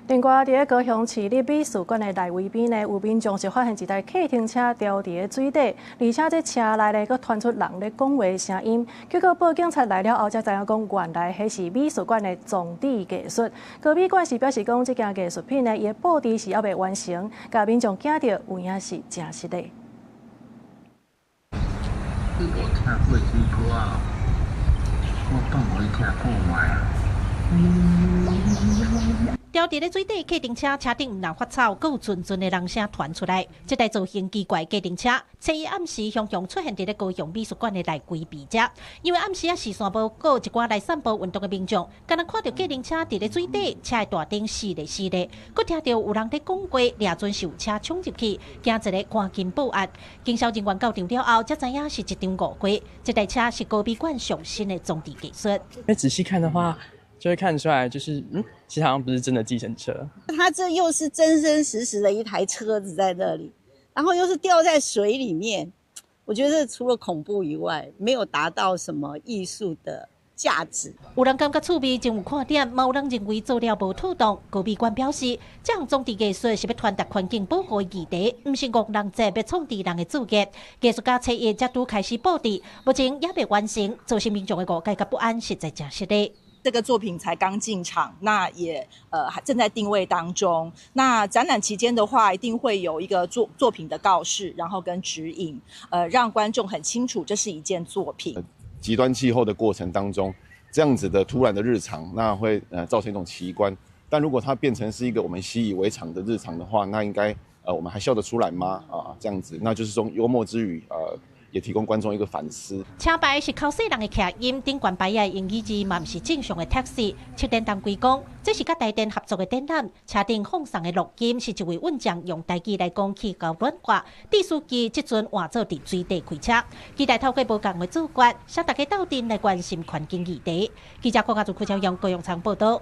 另外，佇咧高雄市立美術館的內圍邊呢，有民眾是發現一台計程車牢佇咧水底，而且這車內呢，閣傳出人咧講話聲音。結果報警察來了後，才知影講原來彼是美術館的裝置藝術。高美館是表示講，這件藝術品呢，伊的布置是猶未完成，共民眾驚著有影是誠實的。你無聽過這歌啊？我放予你聽看覓啊！牢佇咧水底計程車，車頂毋但發臭，閣有陣陣的人聲傳出來。這台造型奇怪計程車，初一暗時雄雄出現佇咧高雄美術館的內規避遮。因為暗時仔視線無顧，一寡來散步運動的民眾，敢若看著計程車佇咧水底，車的大燈熄咧熄咧，閣聽著有人咧講話，掠準是有車衝入去，驚一个趕緊報案。警消人員到場了後，才知影是一場誤會。這台車是高美館上新的裝置藝術。因為仔細看的話，就會看出來，就是其實好像不是真的計程車。它這又是真真實實的一台車子在那裡，然後又是吊在水裡面，我覺得除了恐怖以外，沒有達到什麼藝術的價值。有人感覺趣味，真有看點，嘛有人認為做了無妥當。高美館表示，這項裝置藝術是欲傳達環境保護的議題，毋是愚人節欲創治人的注意。藝術家初一才拄開始布置，目前猶未完成，造成民眾的誤解佮不安，實在誠失禮。這個作品才剛進場，那也還正在定位當中。那展覽期間的話，一定會有一個作品的告示，然後跟指引，讓觀眾很清楚這是一件作品。極端氣候的過程當中，這樣子的突然的日常，那會造成一種奇觀。但如果它變成是一個我們習以為常的日常的話，那應該我們還笑得出來嗎？啊，這樣子，那就是說幽默之餘，也提供觀眾一個反思。車牌是口世人的徛音，頂懸牌仔英語字嘛毋是正常的 taxi。策展單位講，這是佮台電合作的展覽，車頂放送的錄音是一位運將用台語來講氣候暖化，佇司機這陣換做佇水底開車，期待透過無仝的做法，使大家鬥陣來關心環境議題。記者郭家祖、柯超陽、高永昌報道。